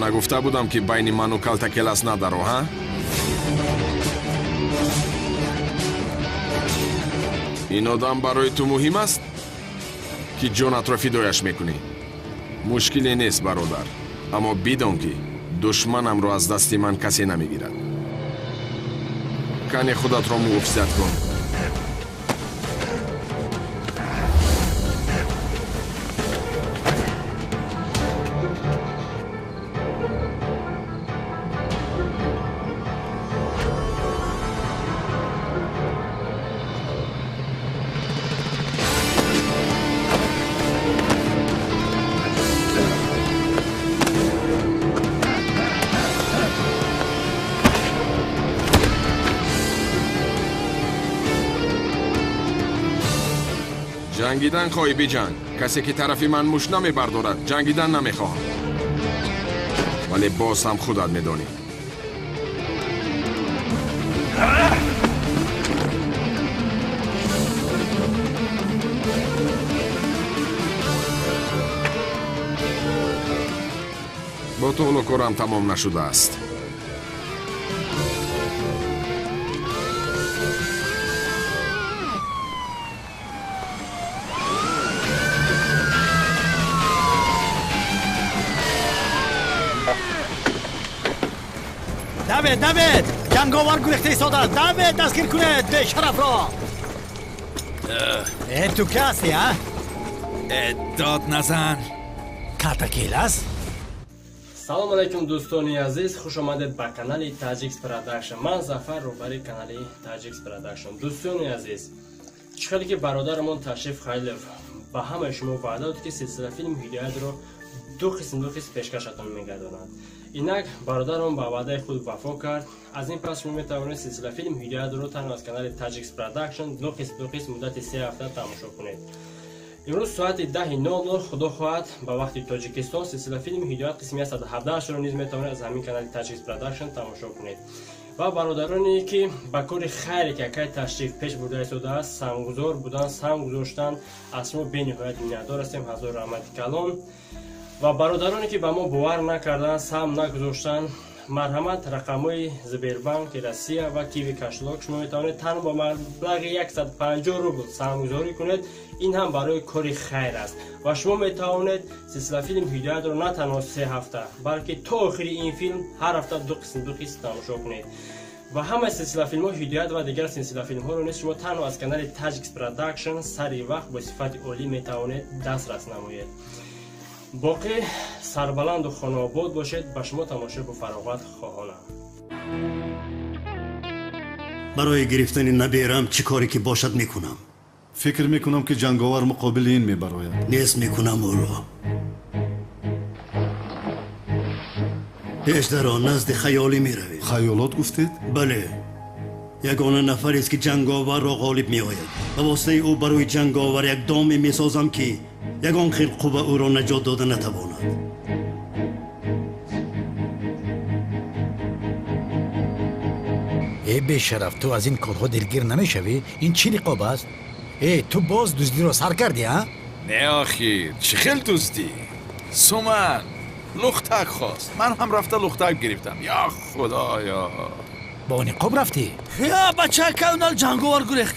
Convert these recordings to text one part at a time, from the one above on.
Нагуфта будам, ки байни ману Калтакелас надаро, ҳа? Ин одам барои ту муҳим аст, ки ҷонатро фидояш мекунӣ? Мушкиле нест, бародар, аммо бидон, ки душманамро аз дасти ман касе намегирад. Кане, худатро муҳофизат кун. Ҷангидан хоҳӣ, биҷанг. Касе ки тарафи ман мушт намебардорад, ҷангидан намехоҳам. Вале боз ҳам худат медонӣ. Бо ту ҳоло корам тамом нашудааст. Давед, давед! Ҷанговар гурехта истодааст! Давед, дастгир кунед бешарафро! Э, ту ки ҳастӣ, а? Э, дод назан! Калтакелас? Салом алайкум, дӯстони азиз, хуш омадед ба канали Таҷикс Продакшн. Ман Зафар, роҳбари канали Таҷикс Продакшн. Дӯстони азиз, чӣ хеле ки бародарамон Ташриф Халилов ба ҳамаи шумо ваъда дод, ки силсила филм Ҳидоятро ду қисм, ду қисм пешкашатон мегардонад. Инак бародарам ба ваъдаи худ вафо кард. Аз ин пас шумо метавонед силсила филм Ҳидоятро танҳо аз канали Таҷикс Продакшн ду қисм, ду қисм муддати 3 ҳафта тамошо кунед. Имрӯз соати 10:00, худо хоҳад, ба вақти Тоҷикистон, силсила филми Ҳидоят қисми 117-ро низ метавонед аз ҳамин канали Таҷикс Продакшн тамошо кунед. Ва бародароне, ки ба кори хайре, ки акай Ташриф пеш бурда истодааст, саҳмгузор будан, саҳм гузоштан, аз шумо бениҳоят миннатдор ҳастем. Ҳазор раҳмати калон. Ва бародароне, ки ба мо бовар накарданд, саҳм нагузоштанд, марҳамат, рақамҳои Сбербанки Россия ва Киви кошелёк, шумо метавонед танҳо бо маблағи 150 рубл саҳмгузорӣ кунед. Ин ҳам барои кори хайр аст ва шумо метавонед силсилафилм Ҳидоятро на танҳо 3 ҳафта, балки то охири ин филм ҳар ҳафта ду қисм, ду қисм тамошо кунед. Ва ҳамаи силсилафилмҳо Ҳидоят ва дигар силсилафилмҳоро низ шумо танҳо аз канали Таҷикс Продакшн сари вақт бо сифати олӣ метавонед дастрас намоед. Боқӣ сарбаланду хонаобод бошед. Ба шумо тамошо бо фароғат хоҳонам. Барои гирифтани наберам чӣ коре ки бошад, мекунам. Фикр мекунам, ки ҷанговар муқобили ин мебарояд. Нест мекунам ӯро. Пеш даро, назди Хаёлӣ меравем. Хаёлот гуфтед? Бале, ягона нафарест, ки ҷанговарро ғолиб меояд. Ба воситаи ӯ барои ҷанговар як доме месозам, ки ягон хел қувва ӯро наҷот дода натавонад. Э, бешараф, ту аз ин корҳо дилгир намешавӣ? Ин чӣ ниқоб аст? Э, ту боз дуздиро сар кардӣ, а? Не, охир чӣ хел дуздӣ? Суман лухтак хост, ман ҳам рафта лухтак гирифтам. Я худоё! Бо ниқоб рафтӣ? Я бача, кавнал, ҷанговар гурехт,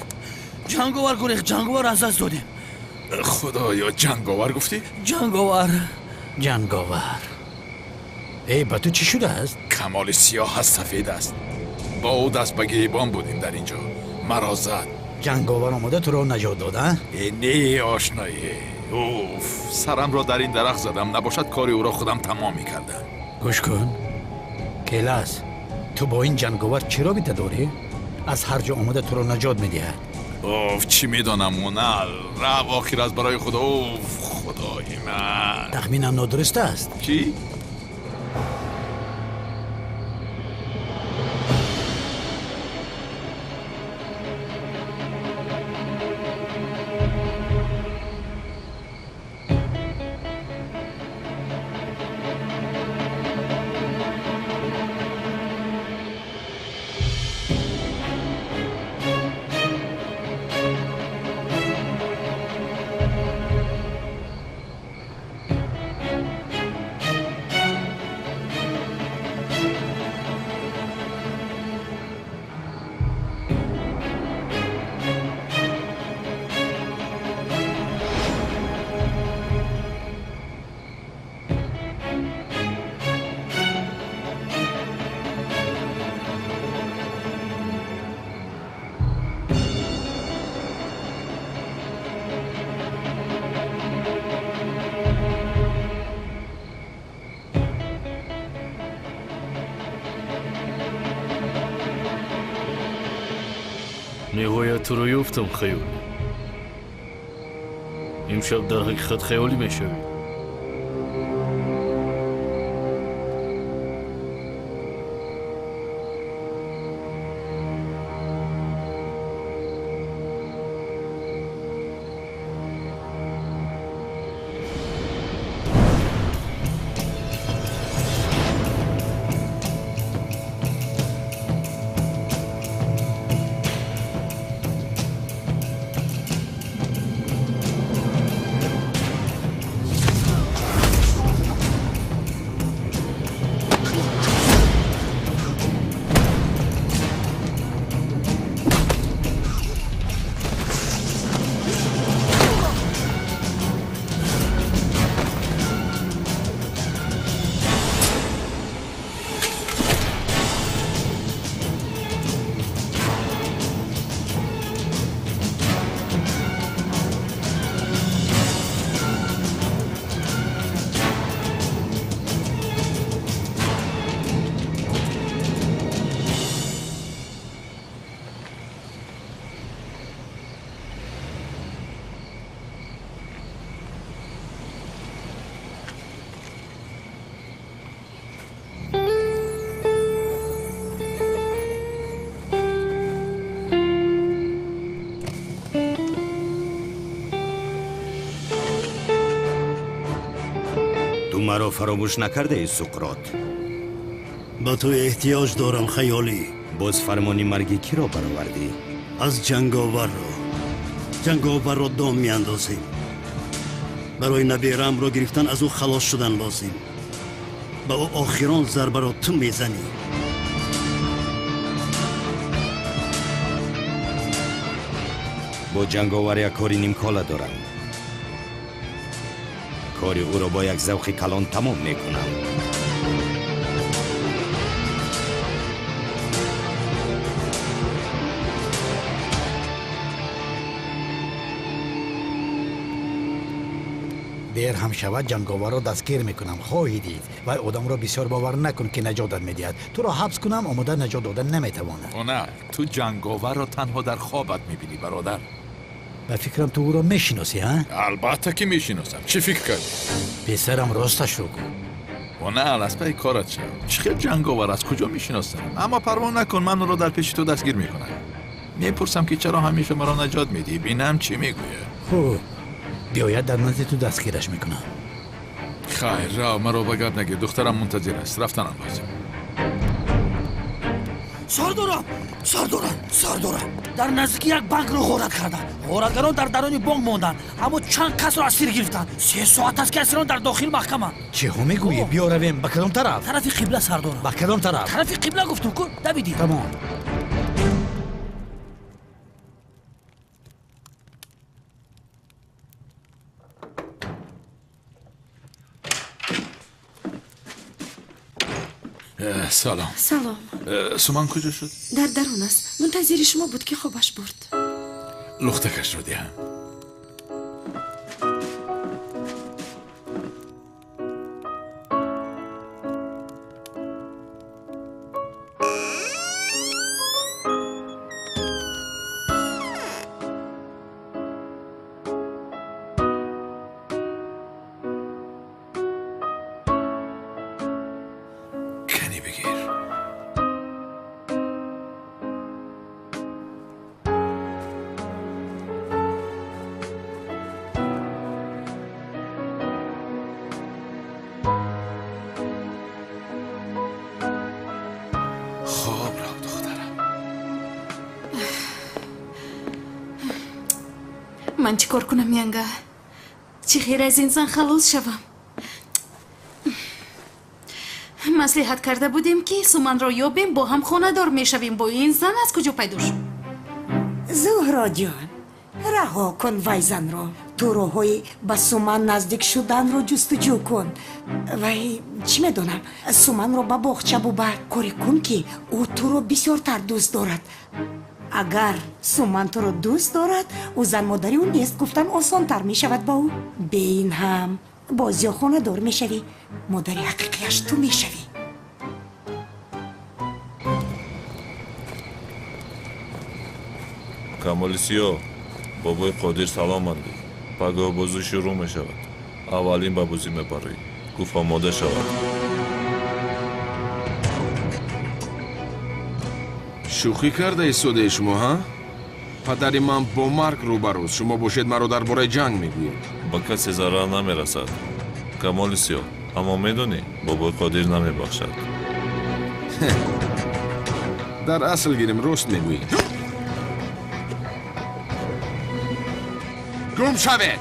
ҷанговар гурехт, ҷанговар аз даст додем. Худоё, ҷанговар гуфтӣ? Ҷанговар. Ҷанговар. Э, ба ту чӣ шудааст? Камоли сиёҳ аз сафед аст. Бо ӯ даст ба гиребон будем дар ин ҷо, маро зад. Ҷанговар омода туро наҷот дода? Э, не, ошноӣ. Уф, сарамро дар ин дарахт задам, набошад кори ӯро худам тамом мекардам. Гӯш кун, Келас, ту бо ин ҷанговар чӣ робита дорӣ? Аз ҳар ҷо омода туро наҷот медиҳад. Уф, чӣ медонам, унал рав, охир аз барои худо. Уф, худои ман! Тахминам нодуруст аст? Чӣ? Ниҳоят туро ёфтам, хаёлӣ. Имшаб дар ҳақиқат хаёлӣ мешавӣ. Маро фаромӯш накардаи, Суқрот? Ба ту эҳтиёҷ дорам, хаёлӣ. Боз фармони марги киро баровардӣ? Аз ҷанговарро. Ҷанговарро дом меандозем. Барои набераамро гирифтан аз ӯ халос шудан лозим. Ба ӯ охирон зарбаро ту мезанӣ. Бо ҷанговар як кори нимкола дорам. Кори ӯро бо як завқи калон тамом мекунам. Дер ҳам шавад ҷанговарро дастгир мекунам, хоҳӣ дид. Вай одамро бисёр бовар накун, ки наҷотат медиҳад. Туро ҳабс кунам, омода наҷот додан наметавонад. Она, ту ҷанговарро танҳо дар хобат мебинӣ, бародар. Ба фикрам ту ӯро мешиносӣ, ҳа? Албатта ки мешиносам. Чӣ фикр кардӣ? Писарам, росташро гӯ. Она, аз пайи корат шав. Чӣ хел ҷанговар аз куҷо мешиносам? Аммо парво накун, ман ӯро дар пеши ту дастгир мекунам. Мепурсам ки чаро ҳамеша маро наҷот медиҳӣ. Бинам чӣ мегӯяд. Хуб, биёяд дар назди ту дастгираш мекунам. Хайр, рав, маро ба гап нагир. Духтарам мунтазир аст. Рафтанам лозим. Сардорам, сардорам, сардорам. Дар наздики як банкро ғорат карданд. Ғоратгарон дар даруни бонк монданд, аммо чанд касро асир гирифтанд. 3 соат аст ки асирон дар дохил маҳкаманд. Чиҳо мегӯӣ? Биё равем. Ба кадом тараф? Тарафи қибла, сардорам. Ба кадом тараф? Тарафи қибла гуфтум ку, давидӣ. Тамом. Салом. Салом. Суман куҷо шуд? Дар дарун аст. Мунтазири шумо буд, ки хобаш бурд. Лухтакашро диҳам. Ман чӣ кор кунам, янга? Чӣ хел аз ин зан халос шавам? Маслиҳат карда будем, ки Суманро ёбем, бо ҳам хонадор мешавем. Бо ин зан аз куҷо пайдо шуд? Зуҳроҷон, раҳо кун вай занро. Ту роҳҳои ба Суман наздик шуданро ҷустуҷӯ кун. Вай, чӣ медонам, Суманро ба боғча бубар. Коре кун, ки ӯ туро бисёртар дӯст дорад. Агар Суман туро дӯст дорад, ӯ занмодари ӯ нест гуфтан осонтар мешавад ба ӯ. Бе ин ҳам боз ё хонадор мешавӣ, модари ҳақиқияш ту мешавӣ. Камоли Сиёҳ, бобои Қодир саломанди. Пагоҳ бозӣ шурӯъ мешавад. Аввалин ба бозӣ мебарӣ. Гуфт омода шавад. Шӯхӣ карда истодаи шумо, ҳа? Падари ман бо марг рӯбарӯст. Шумо бошед маро дар бораи ҷанг мегӯед. Ба касе зарар намерасад. Камоли Сиёҳ, аммо медонӣ, бобои Қодир намебахшад. Дар асл гирем, рост мегӯӣ. Гум шавед!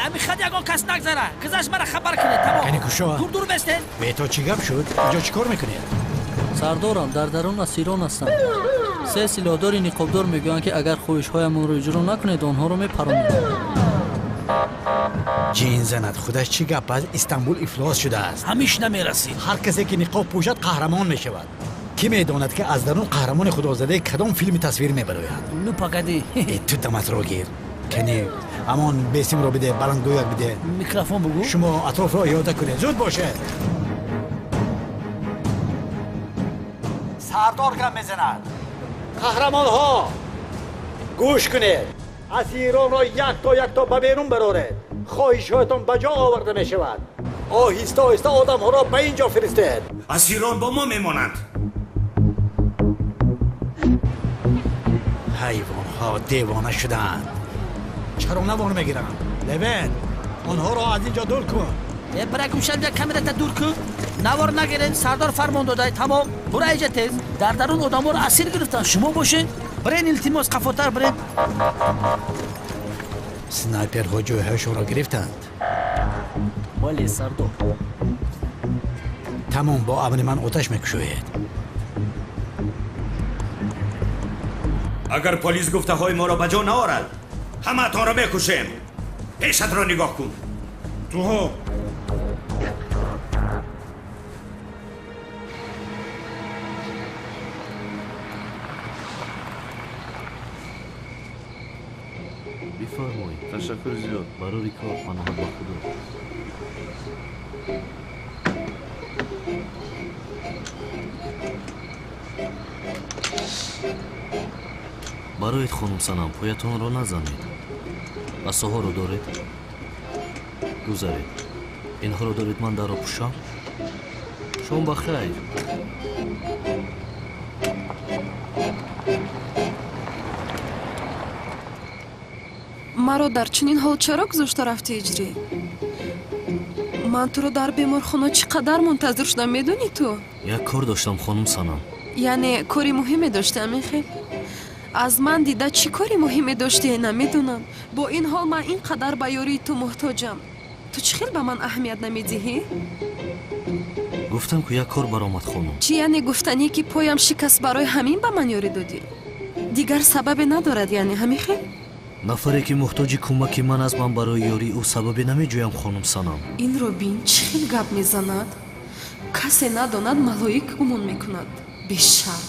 Ами хад ягон кас нагзара. Гузашт мара хабар кунед, тамом. Кани кушо? Дур дур бестед. Бето чӣ гап шуд? Инҷо чӣ кор мекунед? Сардорам, дар дарун асирон ҳастанд. Се силоҳдори ниқобдор мегӯянд, ки агар хоҳишҳоямонро иҷро накунед, онҳоро мепаронед. Ҷин занад, худаш чӣ гап аст? Истанбул ифлос шудааст. Ҳамиш намерасид. Ҳар касе ки ниқоб пӯшад қаҳрамон мешавад. Кӣ медонад, ки аз дарун қаҳрамони худозадаи кадом филми тасвир мебарояд? Ну погоди. Ту даматро гир. Кани ҳамон бесимро биде, баландгӯяк биде. Микрофон бугӯ. Шумо атрофро иёда кунед. Зуд бошед. Сардор гап мезанад. Қаҳрамонҳо, гӯш кунед. Асиронро якто якто ба берун бароред. Хоҳишҳоятон ба ҷо оварда мешавад. Оҳиста оҳиста одамҳоро ба ин ҷо фиристед. Асирон бо мо мемонанд. Ҳайвонҳо девона шудаанд. Чаро навор мегиранд? Левен, онҳоро аз ин ҷо дур кун. Бира гӯшанда камерата дур кун. Навор нагиред, сардор фармон додай, тамом. Бура иҷа тез. Дар дарун одамҳоро асир гирифтанд. Шумо бошед. Бирен, илтимос, қафотар бирен. Снайперҳо ҷойҳояшонро гирифтанд. Бале, сардор. Тамом, бо амри ман оташ мекушоед. Агар полис гуфтаҳои моро ба ҷо наорад, ҳамаатонро мекушем. Пешатро нигоҳ кун. Туҳо. Бифармоед. Ташаккури зиёд. Барори кор, паноҳат ба Худо. Бароед, хонум Санам, поятонро назанед. Асоҳоро доред? Гузаред. Инҳоро доред, ман дарро пӯшам? Шом ба хайр. Маро дар чунин ҳол чаро гузошта рафти, Ҳиҷрӣ? Ман туро дар беморхона чӣ қадар мунтазир шудам, медонӣ ту? Як кор доштам, хонум Санам. Яъне кори муҳиме дошти, амин хел? Аз ман дида чӣ кори муҳиме дошти, намедонам. Бо ин ҳол ман ин қадар ба ёрии ту муҳтоҷам. Ту чӣ хел ба ман аҳамият намедиҳӣ? Гуфтам, ку як кор баромад, хонум. Чӣ яъне гуфтанӣ, ки поям шикаст, барои ҳамин ба ман ёрӣ додӣ? Дигар сабабе надорад, яъне ҳамин хел? Нафаре ки муҳтоҷи кӯмаки ман аст, ман барои ёрии ӯ сабабе намеҷӯям, хонум Санам. Инро бин, чӣ хел гап мезанад. Касе надонад, малоик гумон мекунад. Бешарм.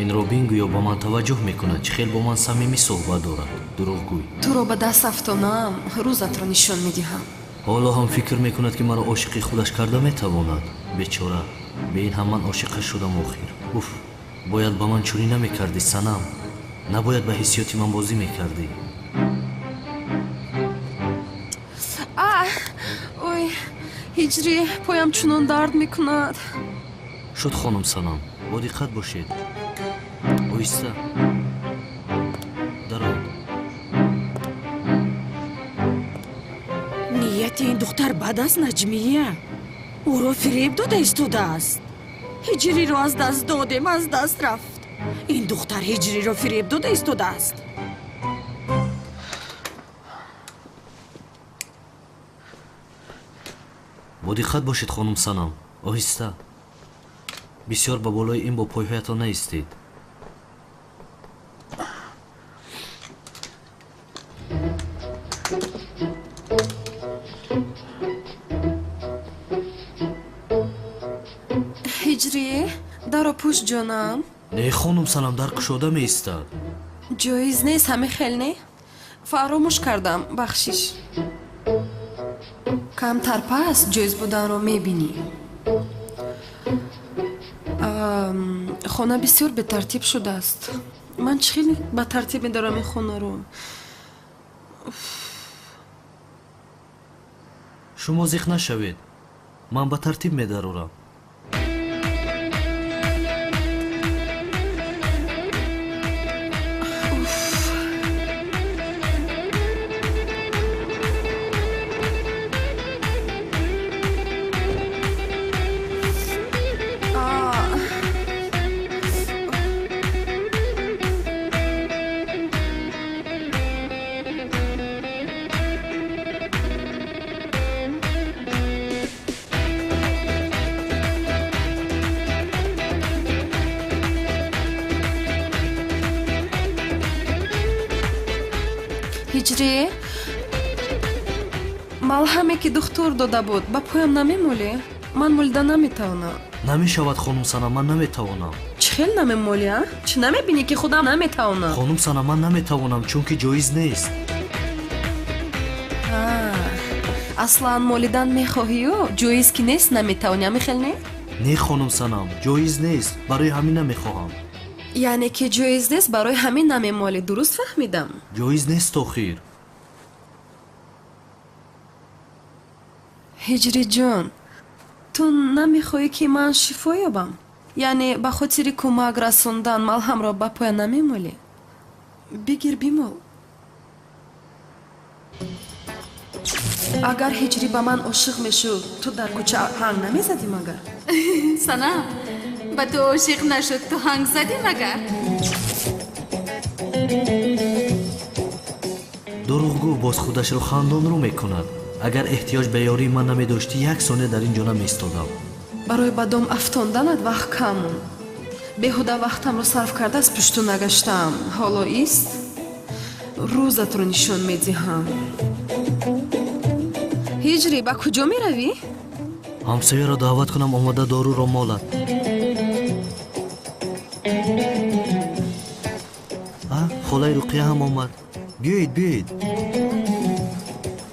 Инро бин, гӯё ба ман таваҷҷӯҳ мекунад, чӣ хел бо ман самимӣ суҳбат дорад. Дурӯғгӯй. Туро ба даст афтонам, рӯзатро нишон медиҳам. Ҳоло ҳам фикр мекунад, ки маро ошиқи худаш карда метавонад. Бечора, бе ин ҳам ман ошиқаш шудам охир. Уф, бояд ба ман чунин намекардӣ, Санам. Набояд ба ҳиссиёти ман бозӣ мекардӣ. Ой, Ҳиҷрӣ, поям чунон дард мекунад. Шуд, хонум Санам, бо диққат бошед. Оҳиста. Дароед. Нияти ин духтар бад аст, Наҷмия. Ӯро фиреб дода истодааст. Ҳиҷриро аз даст додем, аз даст рафт. Ин духтар Ҳиҷриро фиреб дода истодааст. Бо диққат бошед, хонум Санам. Оҳиста. Бисёр ба болои ин бо пойҳоятон наистед. Ҳиҷрӣ, даро пӯш, ҷонам. Не, хонум Санам, дар кушода меистад. Ҷоиз нест, ҳами хел не? Фаромӯш кардам, бахшиш. Камтар пас ҷоиз буданро мебинӣ. Хона бисёр бетартиб шудааст. Ман чӣ хел ба тартиб медорам ин хонаро? Шумо зиқ нашавед, ман ба тартиб медарорам. Ҳиҷрӣ, малҳаме ки духтур дода буд, ба поям намемолӣ? Ман молида наметавонам. Намешавад, хонум Санам, ман наметавонам. Чӣ хел намемолӣ, а? Чӣ намебинӣ, ки худам наметавонам? Хонум Санам, ман наметавонам, чунки ҷоиз нест. Аслан молидан мехоҳию, ҷоиз ки нест, наметавонӣ, ами хел не? Не, хонум Санам, ҷоиз нест, барои ҳамин намехоҳам. Яъне ки ҷоиз нест, барои ҳамин намемолӣ, дуруст фаҳмидам? Ҷоиз нест охир. Ҳиҷриҷон, ту намехоҳӣ, ки ман шифо ёбам? Яъне ба хотири кӯмак расондан малҳамро ба поя намемолӣ? Бигир, бимол. Агар Ҳиҷрӣ ба ман ошиқ мешуд, ту дар кӯча ҳанг намезадӣ магар? Санам, ба ту ошиқ нашуд, ту ҳанг задӣ магар? Дурӯғгӯ боз худашро хандонрӯ мекунад. Агар эҳтиёҷ ба ёрии ман намедоштӣ, як сония дар ин ҷо намеистодам. Барои ба дом афтонданат вақт кам монд. Беҳуда вақтамро сарф карда аз пушту нагаштаам. Ҳоло ист, рӯзатро нишон медиҳам. Ҳиҷрӣ, ба куҷо меравӣ? Ҳамсояро даъват кунам, омада доруро молад. Холаи Руқия ҳам омад. Биёед, биёед.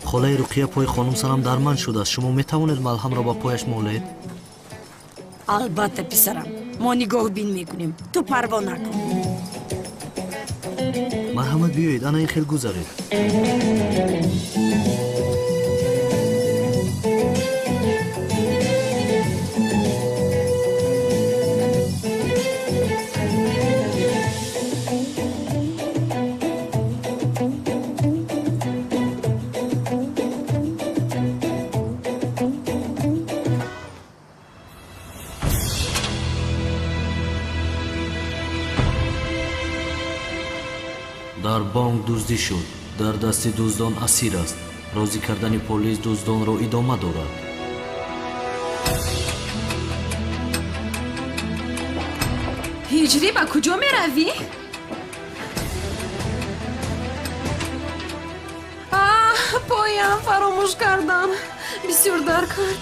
Холаи Руқия, пои хонум Санам дарманд шудааст. Шумо метавонед малҳамро ба пояш молед? Албатта, писарам, мо нигоҳбин мекунем, ту парво накун. Марҳамат, биёед, ана ин хел гузаред. Дар бонк дуздӣ шуд. Дар дасти дуздон асир аст. Розӣ кардани полис дуздонро идома дорад. Ҳиҷрӣ, ба куҷо меравӣ? Поям фаромӯш кардам. Бисёр дард кард.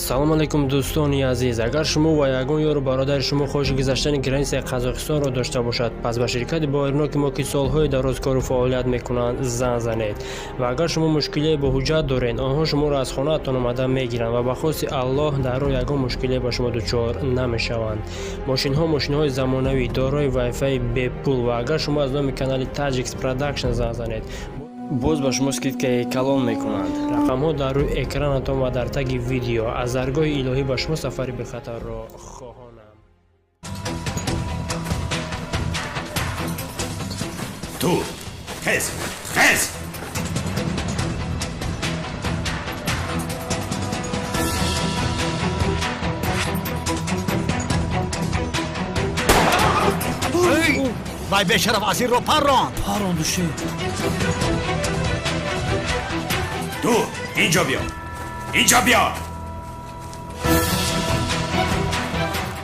Салом алейкум, дӯстони азиз. Агар шумо ва ягон ёру бародари шумо хоҳиши гузаштани границаи Қазоқистонро дошта бошад, пас ба ширкати боваринок мо, ки солҳои дароз кору фаъолият мекунанд, занг занед. Ва агар шумо мушкилие бо ҳуҷҷат доред, онҳо шуморо аз хонаатон омада мегиранд ва ба хости Аллоҳ дар роҳ ягон мушкилие ба шумо дучор намешаванд. Мошинҳо мошинҳои замонавӣ, дорои вайфаи бепул ва агар шумо аз номи канали Таджикс Продакшн занг занед, боз ба шумо скидкаи калон мекунанд. Рақамҳо дар рӯи экранатон ва дар таги видео. Аз даргоҳи илоҳӣ ба шумо сафари бехатарро хоҳонам. Ту хез, хез! Вай бешараф асирро парронд. Парронду ше. Ту инҷо биё, инҷо биё.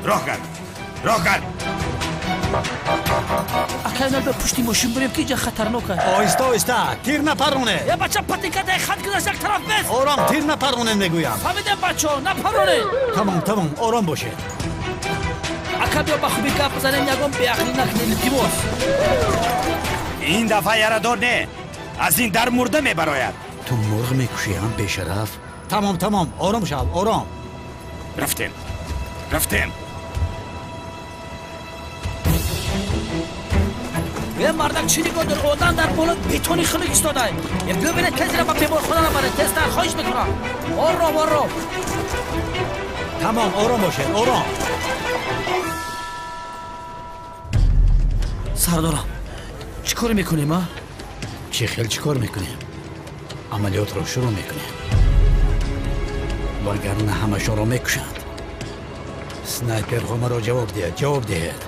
Роҳ кард, роҳ кард. Акай, ба пушти мошин бурем, ки инҷа хатарнок аст. Оҳиста, оҳиста, тир напарронед. Е бача, патикадаи хат гузашт, як тараф бес. Ором, тир напарронед мегӯям. Фаҳмидем, бачаҳо, напарронед. Тамом, тамом, ором бошед. Ака биё ба хубӣ гап бизанем, ягон беақлӣ накунем, илтимос. Ин дафъа ярадор не, аз ин дар мурда мебарояд. Ту мурғ мекушӣ ҳам, бешараф. Тамом, тамом, ором шав, ором. Рафтем, рафтем. Е, мардак, чӣ нигоҳ дор? Одам дар боло бетони хунук истодай. Е, бибинед, тезира ба беморхона набаред, тезтар, хоҳиш мекунам. Ором, ором. Тамом, ором бошед, ором. Сардорам, чӣ кор мекунем, а? Чӣ хел чӣ кор мекунем? Амалиётро шурӯъ мекунем, вагарна ҳамашонро мекушанд. Снайперҳо маро ҷавоб диҳед, ҷавоб диҳед.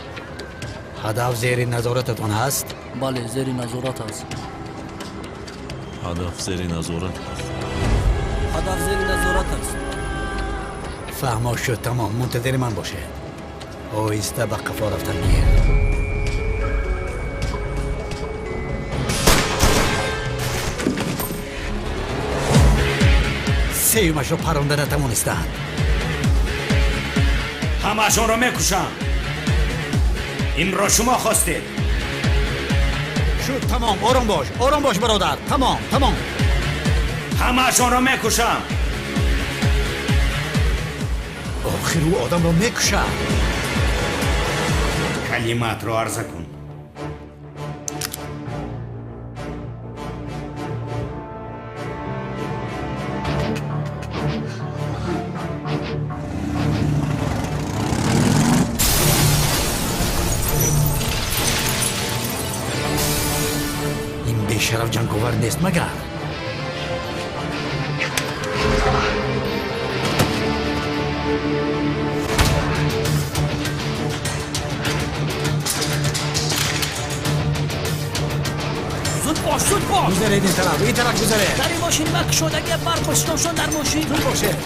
Ҳадаф зери назорататон ҳаст? Бале, зери назорат аст. Ҳадаф зери назорат аст. Ҳадаф зери назорат аст. Фаҳмо шуд, тамом, мунтазири ман бошед. Оҳиста ба қафо рафтан гир. Сеюмашро паронда натавонистанд. Ҳамаашонро мекушам. Инро шумо хостед. Шуд, тамом, ором бош, ором бош, бародар. Тамом, тамом. Ҳамаашонро мекушам. Охир ӯ одамро мекушад. Калимаатро арза кун. Ин бешараф ҷанговар нест магар? Зуд бош, зуд бош. Гузаред ин тараф, ин тараф гузаред. Дари мошини ман кушодагия, барқ бошидошон дар мошин. Зуд бошед.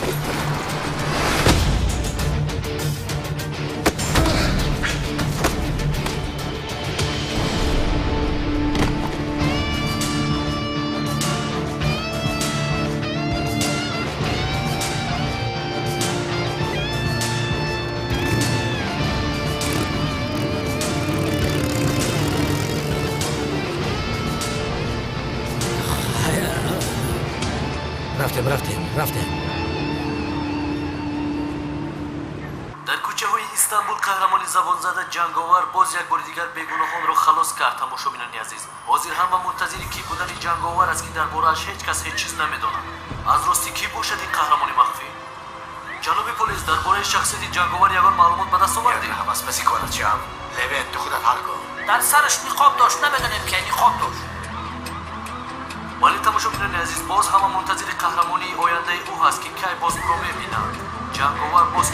Рафтем, рафтем, рафтем. Дар кӯчаҳои Истанбул қаҳрамони забонзада Ҷанговар боз як бори дигар бегуноҳонро халос кард. Тамошобинони азиз, ҳозир ҳама мунтазири кӣ будани Ҷанговар аст, ки дар борааш ҳеҷ кас ҳеҷ чиз намедонад. Аз рости кӣ бошад ин қаҳрамони махфӣ? Ҷаноби полис, дар бораи шахсияти Ҷанговар ягон маълумот ба даст овардӣ? Ҳаваспаси корат шав. Левент, ту худат ҳал кун. Дар сараш ниқоб дошт, намедонем ки ниқоб дошт. Вале тамошобинони азиз, боз ҳама мунтазири қаҳрамонии ояндаи ӯ ҳаст, ки кай боз ӯро мебинанд. Ҷанговар боз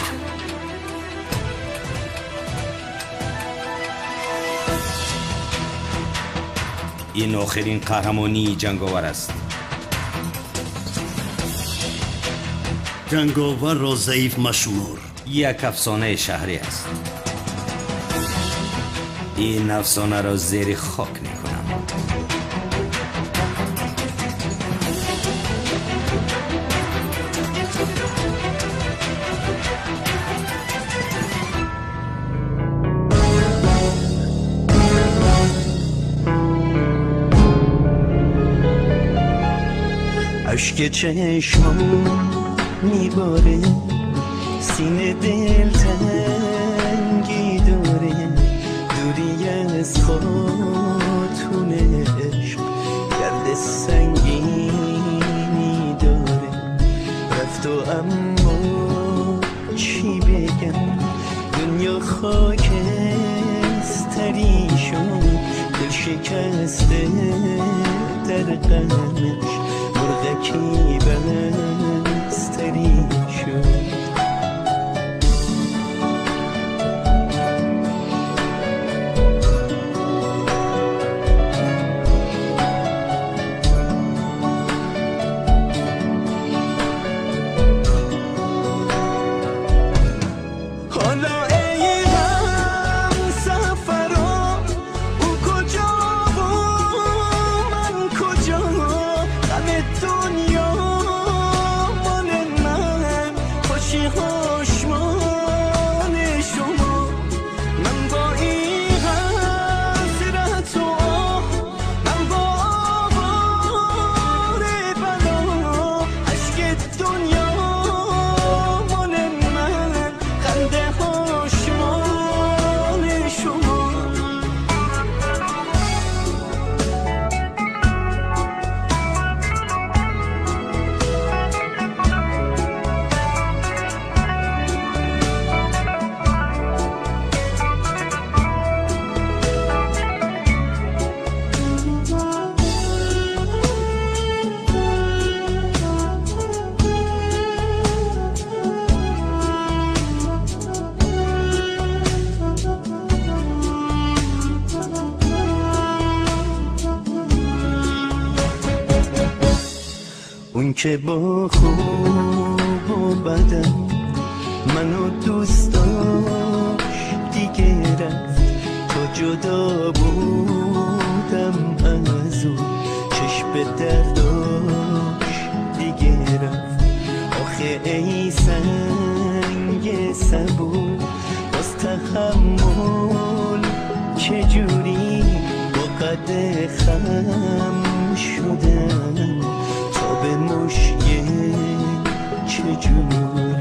Ин охирин қаҳрамонии ҷанговар аст. Ҷанговарро заиф машмур. Як афсонаи шаҳрӣ аст. Ин афсонаро зери хок мекунам. اشک چشمام میباره، سینه دل تنگی داره، دوری از خاتون عشق درد سنگینی داره. رفت و اما چی بگم، دنیا خاکستری شد، دل شکسته در غمش، مرغکی بستری شد. حالا ای هم سفرم، او کجا و من کجا، غم دنیا مال من، خوشی هاش مال شما. که با خوب و بدم منو دوست داشت دیگه رفت، تا جدا بودم از او چشم به در داشت دیگه رفت. آخه ای سنگ صبور باز تحمل چجوری با قد خم شدم تا به مشکل چجوری.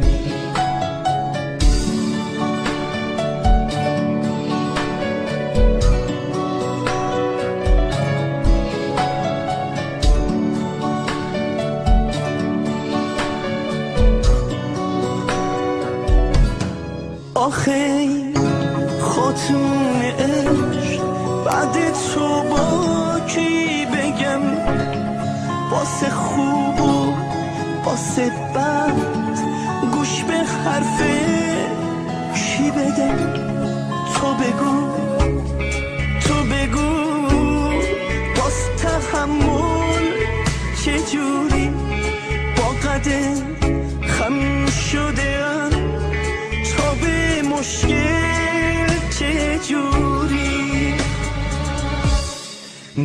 آخه خاتون عشق بعد تو با کی بگم، واسه خوب و واسه بد گوش به حرف کی بدم؟ تو بگو تو بگو باز تحمل چجوری با قد خم شده ام تا به مشکل چجوری.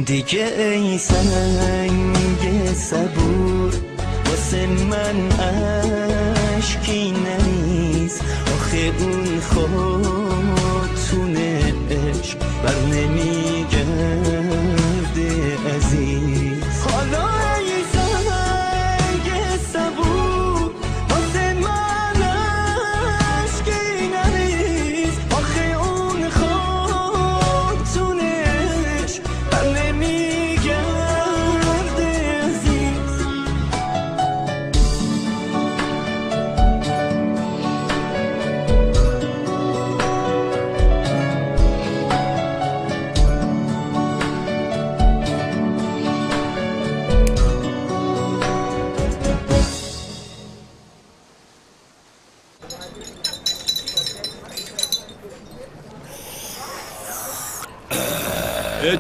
دیگه ای سنگ صبور واسه من اشکی نریز، آخه اون خاتون عشق بر نمیگرده عزیز. حالا ای سنگ صبور واسه من اشکی نریز، آخه اون خاتون عشق بر نمیگرده عزیز.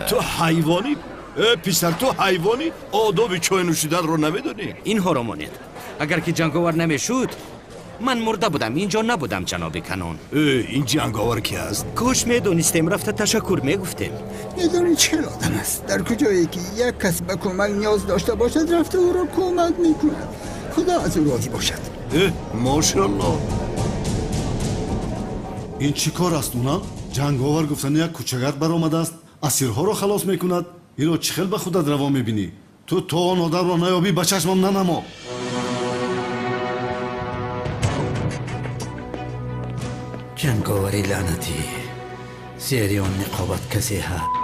تو حیوانی؟ پسر تو حیوانی؟ آداب چای نوشیدن رو نمیدونی؟ اینها را مانید. اگر که جنگاور نمیشد من مرده بودم، اینجا نبودم جناب کنون. این جنگاور کی است؟ کاش میدونستیم رفته تشکر میگفتیم. میدونی چه آدم است؟ در کجایی که یک کس به کمک نیاز داشته باشد رفته او را کمک میکند. خدا از او راضی باشد. ماشاءالله. این چی کار است اونا؟ جنگاور گفتن یک کوچه‌گرد برآمده است، اسیرها رو خلاص میکند. اینو چه خیل به خودت روا میبینی؟ تو تا آن آدم را نیابی به چشمم ننما. جنگاوری لعنتی، زیر آن نقابت کسی ها.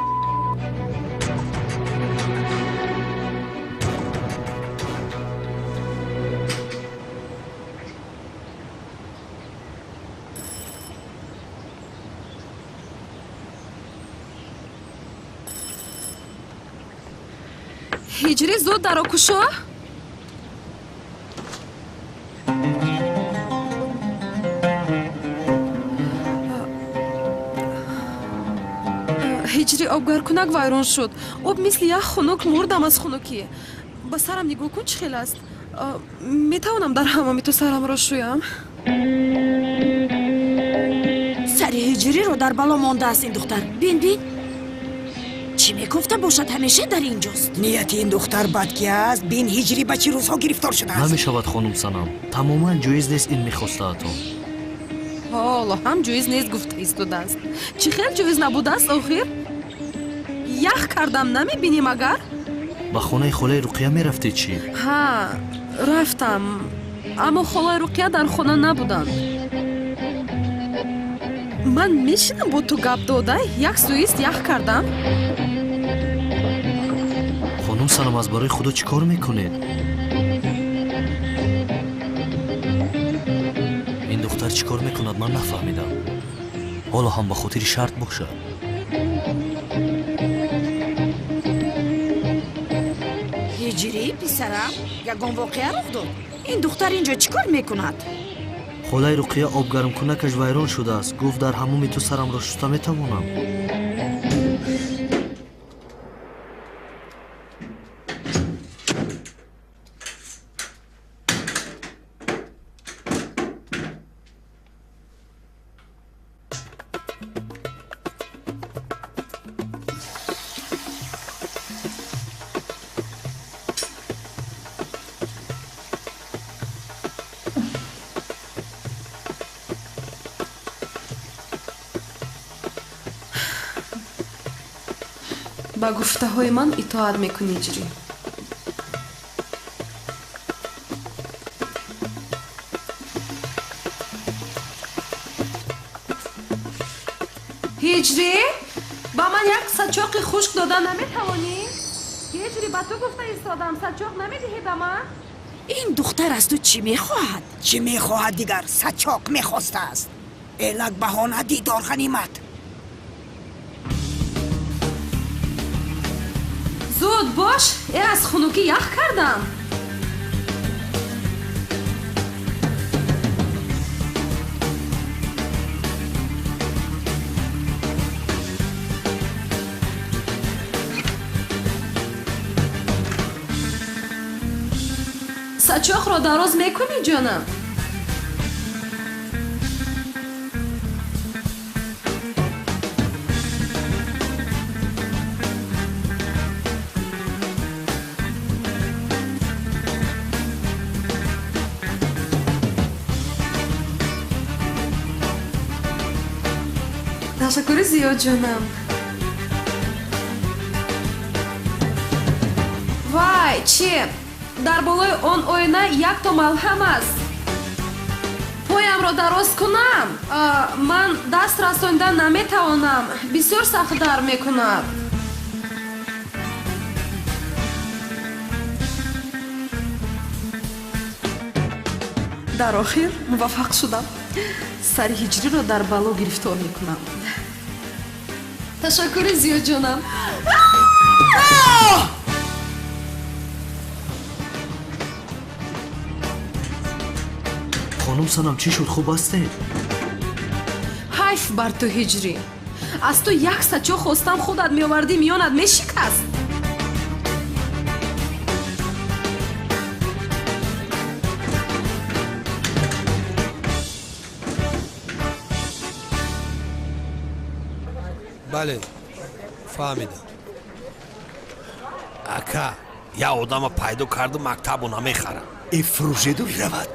ҳиҷрӣ зуд даро кушо. Ҳиҷрӣ обгаркунак вайрон шуд. Об мисли як хунук, мурдам аз хунукӣ. Ба сарам нигоҳ кун чӣ хел аст. Метавонам дар ҳамоми ту сарамро шӯям? Сари ҳиҷриро дар бало мондааст ин духтар. Бин бин чӣ мегуфта бошад, ҳамеша дар инҷост. Нияти ин духтар бад ки аст. Бин ҳиҷрӣ ба чӣ рӯзҳо гирифтор шудааст. Намешавад хонум Санам, тамоман ҷоиз нест ин мехостаатон. Ҳоло ҳам ҷоиз нест гуфта истодааст. Чӣ хел ҷоиз набудааст охир? Ях кардам намебинӣ магар? Ба хонаи холаи Руқия мерафтед чӣ? Ҳа, рафтам, аммо холаи Руқия дар хона набуданд. Ман мешинам бо ту гап дода, як сӯист ях кардам. Хонум Санам, аз барои худо чӣ кор мекунед? Ин духтар чӣ кор мекунад ман нафаҳмидам. Ҳоло ҳам ба хотири шарт бошад. Ҳиҷрӣ писарам, ягон воқеа рух дод? Ин духтар инҷо чӣ кор мекунад? Холаи Руқия обгармкунакаш вайрон шудааст. Гуфт дар ҳамоми ту сарамро шуста метавонам. Ба гуфтаҳои ман итоат мекунӣ, Ҳиҷрӣ. Ҳиҷрӣ, ба ман як сачоқи хушк дода наметавонӣ? Ҳиҷрӣ, ба ту гуфта истодам, сачоқ намедиҳӣ ба ман? Ин духтар аз ту чӣ мехоҳад? Чӣ мехоҳад дигар? Сачоқ мехостааст. Элак баҳона, дидор ғанимат. Зуд бош, аз хунукӣ ях кардам. Сачоқро дароз мекунӣ, ҷонам? Ташаккури зиёд, ҷонам. Вай, чи? Дар болои он оина якто малҳам аст. Поямро дароз кунам, ман даст расонида наметавонам, бисёр сахт дард мекунад. Дар охир муваффақ шудам. Сари Ҳиҷриро дар бало гирифтор мекунам. Ташаккури зиёд, ҷонам. Хонум Санам, чӣ шуд? Хуб ҳастед? Ҳайф бар ту, Ҳиҷрӣ. Аз ту як сачоқ хостам, худат меовардӣ, миёнат мешикаст. Бале, фаҳмидам. Ака, як одама пайдо карду мактабо намехарам. Эфрӯшеду равад.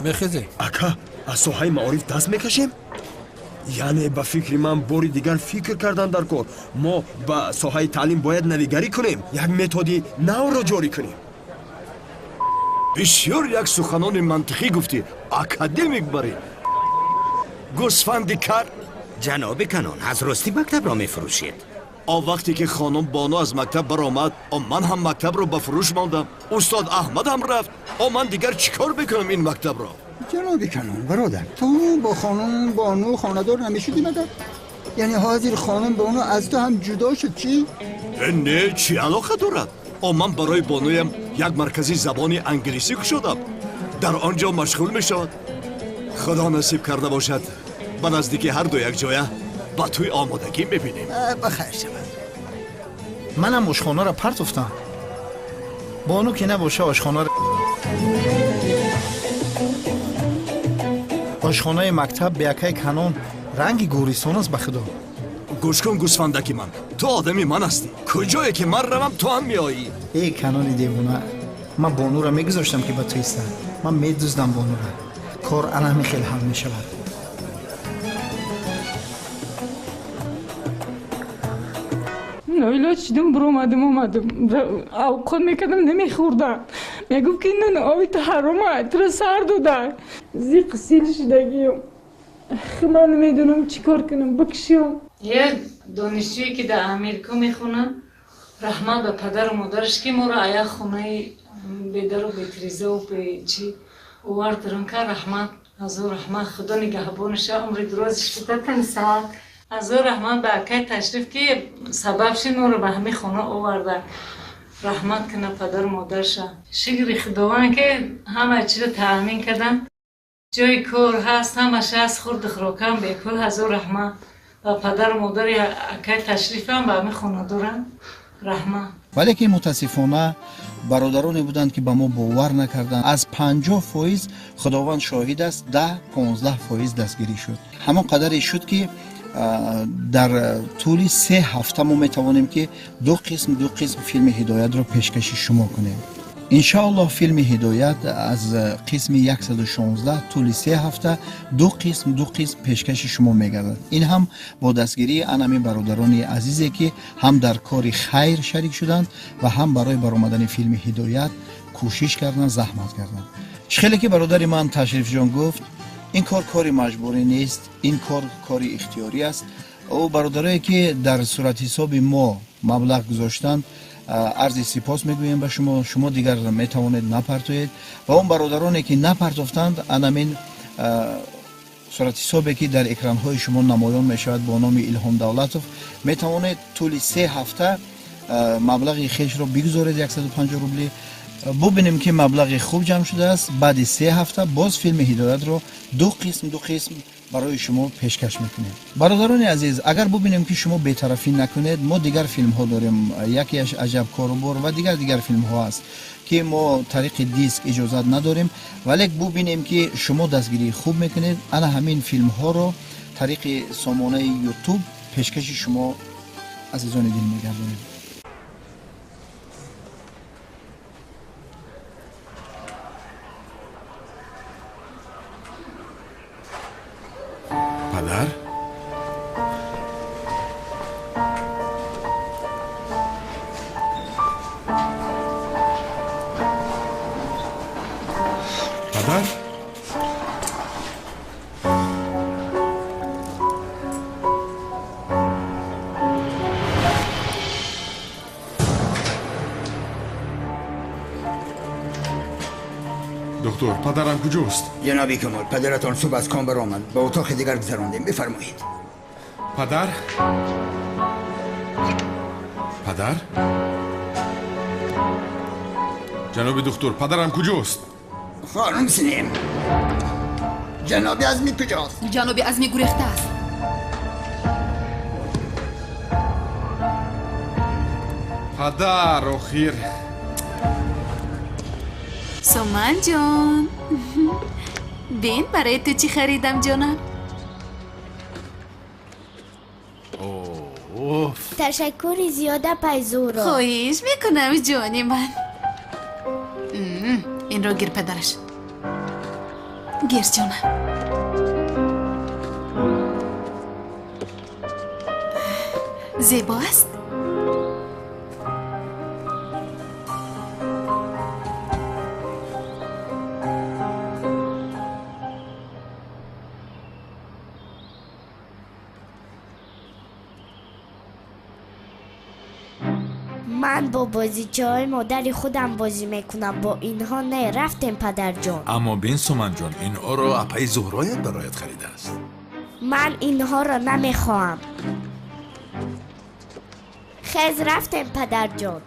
Мехезем. Ака, аз соҳаи маориф даст мекашем? Яъне ба фикри ман бори дигар фикр кардан дар кор. Мо ба соҳаи таълим бояд навигарӣ кунем, як методи навро ҷорӣ кунем. Бисёр як суханони мантиқӣ гуфтӣ, академик барӣ. Гӯсфанди кар. Ҷаноби Канон, аз ростӣ мактабро мефурӯшед? Он вақте ки хонум Бону аз мактаб баромад, ман ҳам мактабро ба фурӯш мондам. Устод Аҳмад ҳам рафт. Ман дигар чӣ кор мекунам ин мактабро? Ҷаноби Канон, бародар, ту бо хонум Бону хонадор намешудӣ магар? Яъне ҳозир хонум Бону аз ту ҳам ҷудо шуд, чӣ? Не, чӣ алоқа дорад? Ман барои бонуям як маркази забони англисӣ кушодам. Дар он ҷо машғул мешавад. Худо насиб карда бошад, ба наздики ҳар ду якҷоя ба тӯй омодагӣ мебинем. Ба хайр шавад. Манам ошхонаро партофтам. Бону ки набоша, ошхонаро ошхонаи мактаб беакаи Канон ранги гӯристон аст, ба худо. Гӯш кун, гӯсфандаки ман, ту одами ман ҳастӣ. Куҷое ки ман равам, ту ҳам меоӣ. Эй Канони девона, ман бонуро мегузоштам ки ба ту истам. Ман медуздам бонура. Кор ана ҳамин хел ҳал мешавад. Ноилоҷ шудум, биромадум, омадум. Авқот мекардам, намехӯрдам. Мегуфт ки нон оби ту ҳарома, туро сар дода. Зиқ сил шудагиюм. Ман намедонам чӣ кор кунам, бикшиём. Як донишҷӯе ки дар Америка мехонад, раҳмат ба падару модараш ки моро аяк хонаи бедару бетирезаву бечи овард рунка. Раҳмат, ҳазор раҳмат, худо нигаҳбонаша, умри дурозиш бидатани саҳат. Ҳазор раҳмат ба акай Ташриф ки сабаб шид моро ба ҳамин хона оварда. Раҳмат кунад падару модарша. Шукри Худованд ки ҳама чизро таъмин кардам. Ҷои кор ҳаст, ҳамаш ҳаст, хурду хӯрокам бепул. Ҳазор раҳмат ба падару модари акай Ташрифам, ба ҳамин хонадорам. Раҳмат. Валекин мутаассифона бародароне буданд, ки ба мо бовар накарданд. Аз 50%, Худованд шоҳид аст, 10-15% дастгирӣ шуд. Ҳамон қадаре шуд, ки дар тӯли 3 ҳафта мо метавонем, ки ду қисм, ду қисм филми Ҳидоятро пешкаши шумо кунем. Иншоаллоҳ филми Ҳидоят аз қисми 116 тӯли 3 ҳафта ду қисм пешкаши шумо мегардад. Ин ҳам бо дастгирии анами бародарони азизе ки ҳам дар кори хайр шарик шуданд ва ҳам барои баромадани филми Ҳидоят кӯшиш карданд, заҳмат карданд. Чӣ хеле ки бародари ман Ташрифҷон гуфт, ин кор кори маҷбурӣ нест, ин кор кори ихтиёрӣ аст. Ӯ бародарое ки дар суратҳисоби мо маблағ гузоштанд, арзи сипос мегӯем ба шумо. Шумо дигар метавонед напартоед ва он бародароне ки напартофтанд, анамин суратҳисобе ки дар экранҳои шумо намоён мешавад бо номи Илҳом Давлатов, метавонед тӯли 3 ҳафта маблағи хешро бигузоред 150 рубли. Бубинем ки маблағи хуб ҷамъ шудааст. Баъди 3 ҳафта боз филми Ҳидоятро ду қисм барои шумо пешкаш мекунем. Бародарони азиз, агар бубинем ки шумо бетарафӣ накунед, мо дигар филмҳо дорем. Якеаш Аҷаб корубор ва дигар филмҳо аст ки мо тариқи диск иҷозат надорем, вале бубинем ки шумо дастгирии хуб мекунед, ана ҳамин филмҳоро тариқи сомонаи YouTube пешкаши шумо азизони дил мегардонем. Падар? Падар? Доктор, падарам куҷост? Ҷаноби Камол, падаратон субҳ аз ком баромад. Ба утоқи дигар гузарондем. Бифармоед. Падар? Падар? Ҷаноби доктор, падарам куҷост? Хонум Синем, ҷаноби Азмӣ куҷост? Ҷаноби Азмӣ гурехта аст. Падар, охир. Суманҷон, бин барои ту чӣ харидам, ҷонам. Ташаккури зиёда, Пайзуро. Хоҳиш мекунам, ҷони ман. Инро гир, падараш. Гир, ҷонам. Зебо аст? Ман бо бозичаҳои модари худам бозӣ мекунам, бо инҳо не. Рафтем, падарҷон. Аммо бин, Суманҷон, инҳоро апаи Зуҳроят бароят харидааст. Ман инҳоро намехоҳам. Хез, рафтем, падарҷон.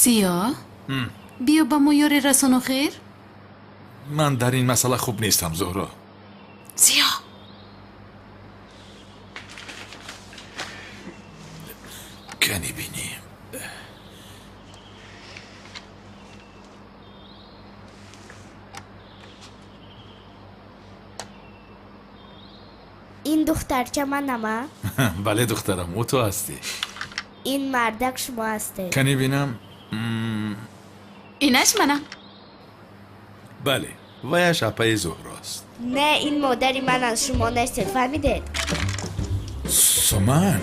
Зиё, биё ба мо ёре расон охир. Ман дар ин масъала хуб нестам, Зуҳро. Зиё, кани бинем. Ин духтарча манама? Бале, духтарам, ӯ ту ҳастӣ. Ин мардак шумо ҳастед. Кани бинам. Инаш манам. Бале, ваяш апаи Зуҳрост. Не, ин модари ман аз шумо нестед, фаҳмидед? Суман,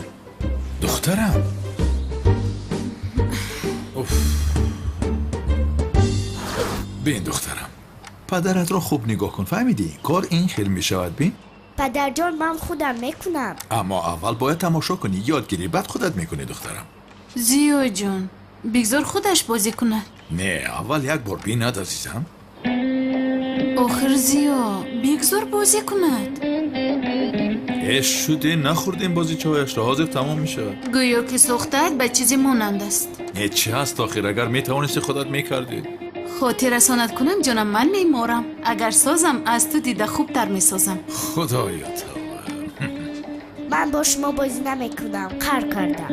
духтарам. Уф. Бин, духтарам, падаратро хуб нигоҳ кун, фаҳмидӣ? Кор ин хел мешавад, бин. Падарҷон, ман худам мекунам. Аммо аввал бояд тамошо кунӣ, ёд гирӣ, баъд худат мекунӣ, духтарам. Зиёҷон, бигзор худаш бозӣ кунад. Не, аввал як бор бинад, азизам. Охир, Зиё, бигзор бозӣ кунад. Э, шуде, нахӯрдем бозичаҳояшро, ҳозир тамом мешавад. Гӯё ки сӯхтаат ба чизе монанд аст. Э, чӣ ҳаст охир, агар метавонисти худат мекардӣ. Хотиррасонат кунам, ҷонам, ман меморам. Агар созам, аз ту дида хубтар месозам. Худоё тавба. Ман бо шумо бозӣ намекунам, қар кардам.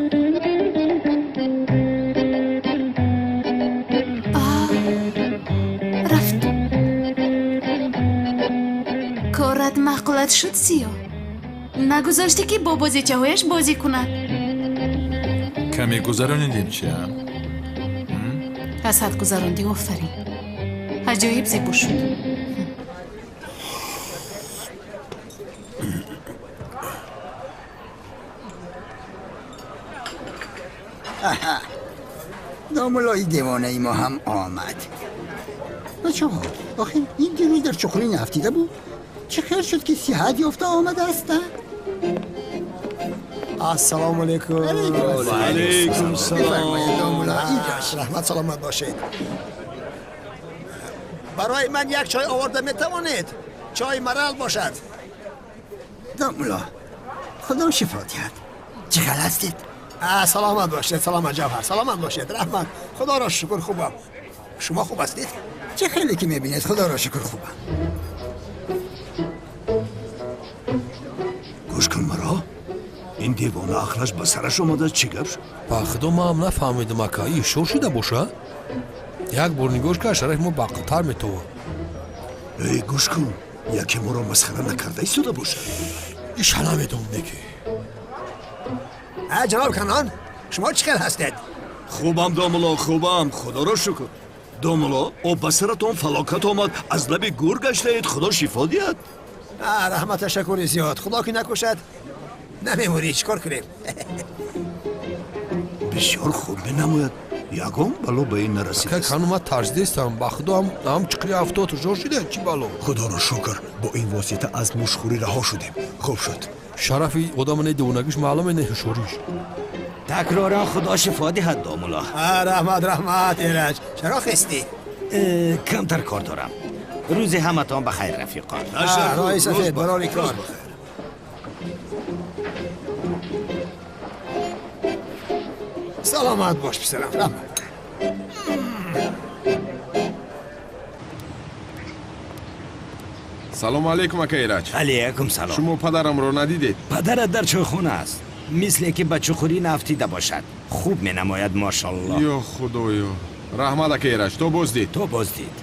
Корат маъқулат шуд, Сиё? Нагузоштӣ ки бо бозичаҳояш бозӣ кунад. Каме гузаронидем чи? Аз ҳад гузарондӣ, офарин. Аҷоиб зебо шуд. Домуллои девонаи мо ҳам омад. Бачаҳо, охир ин дирӯз дар чуқурӣ нафтида буд. Чӣ хел шуд ки сиҳат ёфта омадааст? Ассалому алайкум. Алайкум салом. Раҳмат, саломат бошед. Барои ман як чой оварда метавонед? Чой марал бошад. Домулло, худо шифо диҳад. Чӣ хел ҳастед? Саломат бошед, саломат Ҷавҳар, саломат бошед. Раҳмат, худоро шукр хубам. Шумо хуб ҳастед? Чӣ хеле ки мебинед, худоро шукр хубам. Гӯш кун маро, ин девона ақлаш ба сараш омадааст, чӣ гап шуд? Ба худо ман нафаҳмидам, ака, ин ҳушёр шуда боша? Як бор нигоҳ кард, шарафи мо баақлтар метовад. Эй, гӯш кун, яке моро масхара накарда истода бошад. Иша намедонам неки. Ҷаноб Канон, шумо чӣ хел ҳастед? Хубам, домулло, хубам, худоро шукр. Домулло, об ба саратон фалокат омад, аз лаби гур гаштаед, худо шифо диҳад. Раҳмат, ташаккури зиёд. Худо ки накушад, намемурӣ, чӣ кор кунем? Бисёр хуб менамояд. Ягон бало ба ин нарасид. Ака, кану ман тарсидестам, ба худо ҳам чиқри 70 ҳушёр шуда, чӣ бало? Худоро шукр, бо ин восита аз мушхӯрӣ раҳо шудем. Хуб шуд. Шарафи одама не девонагиш маълуме, не ҳушёриш. Такроран худо шифо диҳад, домулло. Раҳмат, раҳмат, Эраҷ. Чаро хестӣ? Камтар кор дорам. Рӯзи ҳаматон ба хайр, рафиқон. Роҳи сафед, барори кор. Саломат бош, писарам. Раҳмат. Салому алейкум, ака Эраҷ. Алейкум салом. Шумо падарамро надидед? Падарат дар чойхона аст. Мисле ки ба чуқурӣ нафтида бошад. Хуб менамояд, мошаллоҳ. Ё худоё. Раҳмат, ака Эраҷ, то боздид. То боздид.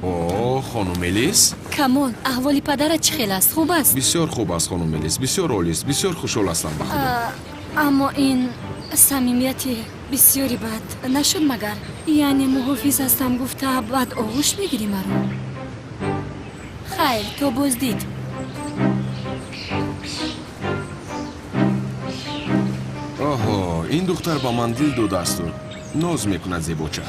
О, хонум Мелис? Камол, аҳволи падарат чӣ хел аст? Хуб аст? Бисёр хуб аст, хонум Мелис, бисёр олист, бисёр хушҳол ҳастам ба худо. Аммо ин самимияти бисёри бад нашуд магар? Яъне муҳофиз ҳастам гуфта баъд оғӯш мегирӣ маро? Хайр, то боздид. Оҳо, ин духтар ба ман дил додаасту ноз мекунад зебоча.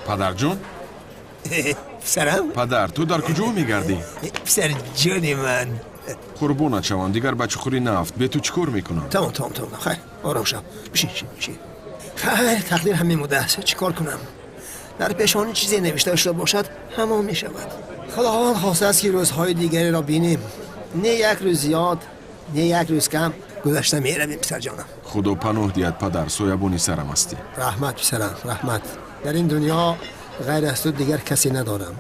Падарҷон? Писарам? Падар, ту дар куҷо мегардӣ? Писарҷони ман. Қурбонат шавам, дигар ба чуқурӣ нафт. Бе ту чӣ кор мекунам? Тамом, тамом, тамом. Хайр, ором шав. Бишин, бишин, бишин. Хайр, тақдир ҳамин будааст. Чӣ кор кунам? Дар пешонӣ чизе навишта шуда бошад, ҳамон мешавад. Худованд хостааст ки рӯзҳои дигареро бинем. Не як рӯз зиёд, не як рӯз кам. Гузашта меравем, писарҷонам. Худо паноҳ диҳад, падар, соябони сарам ҳастӣ. Раҳмат, писарам, раҳмат. Дар ин дунё ғайр аз ту дигар касе надорам.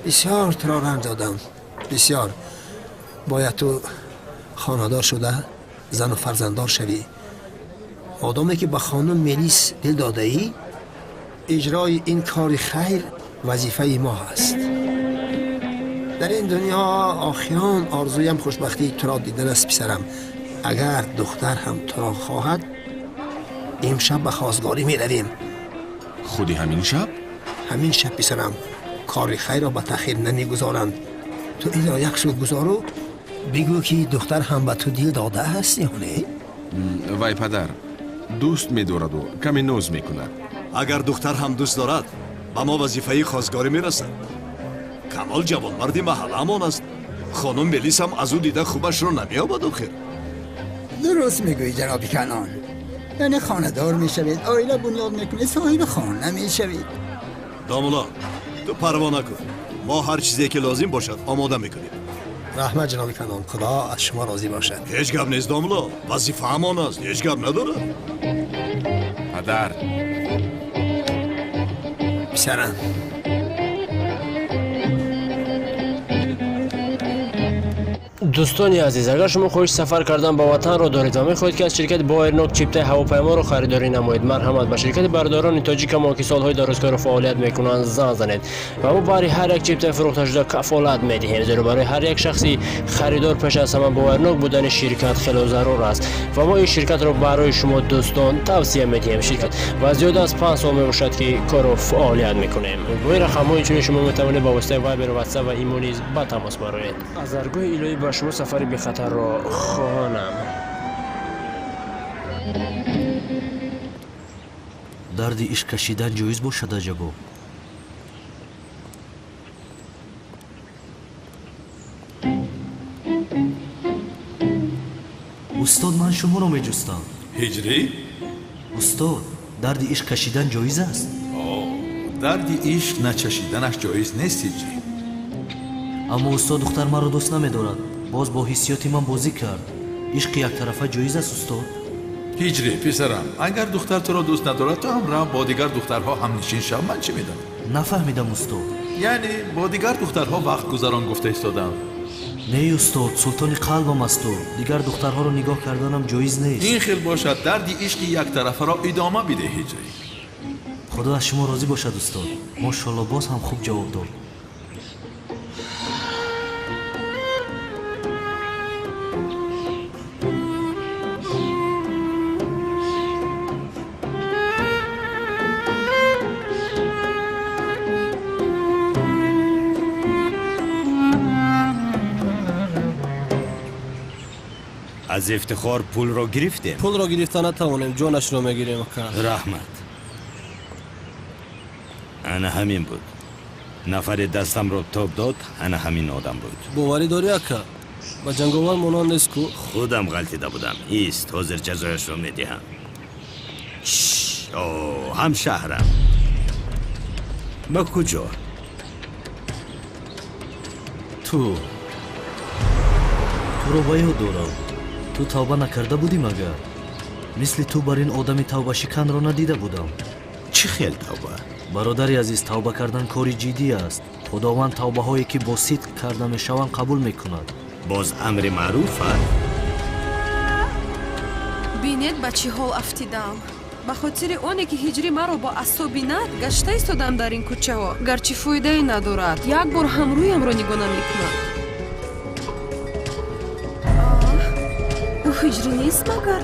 Бисёр туро ранҷ додам, бисёр. Бояд ту хонадор шуда, зану фарзанддор шавӣ. Одаме ки ба хонум Мелис дил додаӣ, иҷрои ин кори хайр вазифаи мо ҳаст. Дар ин дунё охирон орзуям хушбахтии туро дидан аст, писарам. Агар духтар ҳам туро хоҳад, имшаб ба хостгорӣ меравем. Худи ҳамин шаб? Ҳамин шаб, писарам. Кори хайрро ба таъхир намегузоранд. Ту инро як сӯ гузору бигӯ ки духтар ҳам ба ту дил додааст ё не? Вай падар, дӯст медораду каме ноз мекунад. Агар духтар ҳам дӯст дорад, ба мо вазифаи хостгорӣ мерасад. Камол ҷавонмарди маҳаллаамон аст. Хонум Мелис ҳам аз ӯ дида хубашро намеёбад охир. Дуруст мегӯӣ, ҷаноби Канон. Яъне хонадор мешавед, оила бунёд мекунед, соҳиби хона мешавед. Домулло, ту парво накун. Мо ҳар чизе ки лозим бошад омода мекунем. Раҳмат ҷаноби калон, Худо аз шумо розӣ бошад. Ҳеҷ гап нест домло, вазифа ҳамон аст, ҳеҷ гап надорад. Падар. Писарам. Дӯстони азиз, агар шумо хоҳиши сафар кардан ба ватанро доред ва мехоҳед, ки аз ширкати Боэрнок чиптаи ҳавопайморо харидорӣ намоед, марҳамат ба ширкати бародарони тоҷикамо, ки солҳои дарозкорро фаъолият мекунанд, занг занед ва мо баҳри ҳар як чиптаи фурӯхташуда кафолат медиҳем, зеро барои ҳар як шахси харидор пеш аз ҳама боварнок будани ширкат хело зарур аст ва мо ин ширкатро барои шумо дӯстон тавсия медиҳем. Ширкат ва зиёда аз 5 сол мебошад, ки корро фаъолият мекунем. Бо ин рақамҳо инчунин шумо метавонед ба воситаи Вайбер, Ватсап ва Имо низ ба тамос бароед. Аз даргоҳи илоҳӣ ба шумо сафари бехатарро хоҳонам. Дарди ишқ кашидан ҷоиз бошад аҷабо? Устод, ман шуморо меҷустам. Ҳиҷрӣ? Устод, дарди ишқ кашидан ҷоиз аст? Дарди ишқ начашиданаш ҷоиз нест, ҳиҷрӣ. Аммо устод, духтар маро дӯст намедорад. Боз бо ҳиссиёти ман бозӣ кард. Ишқи яктарафа ҷоиз аст, устод? Ҳиҷрӣ, писарам, агар духтар туро дӯст надорад, ту ҳам рав бо дигар духтарҳо ҳамнишин шав. Ман чӣ медонам? Нафаҳмидам, устод. Яъне бо дигар духтарҳо вақт гузарон гуфта истодам. Не, устод, султони қалбам аст ту. Дигар духтарҳоро нигоҳ карданам ҷоиз нест. Ин хел бошад, дарди ишқи яктарафаро идома бидеҳ, ҳиҷрӣ. Худо аз шумо розӣ бошад, устод. Мошалло, боз ҳам хуб ҷавоб дод. Аз ифтихор пулро гирифтем. Пулро гирифта натавонем, ҷонашро мегирем, ака. Раҳмат. Ана ҳамин буд. Нафаре дастамро тоб дод, ана ҳамин одам буд. Боварӣ дорӣ, ака? Ба ҷанговар монанд нест ку? Худам ғалтида будам. Ист, ҳозир ҷазояшро медиҳам. О, ҳамшаҳрам. Ба куҷо? Ту. Туро ба ёд дорам. Ту тавба накарда будӣ магар? Мисли ту бар ин одами тавбашиканро надида будам. Чӣ хел тавба? Бародари азиз, тавба кардан кори ҷиддӣ аст. Худованд тавбаҳое ки бо сидқ карда мешаванд қабул мекунад. Боз амри маъруф аст. Бинед ба чӣ ҳол афтидаам. Ба хотири оне ки ҳиҷрӣ маро бо асо бинад, гашта истодам дар ин кӯчаҳо. Гарчи фоидае надорад, як бор ҳам рӯямро нигоҳ намекунад. Ӯ ҳиҷрӣ нест магар?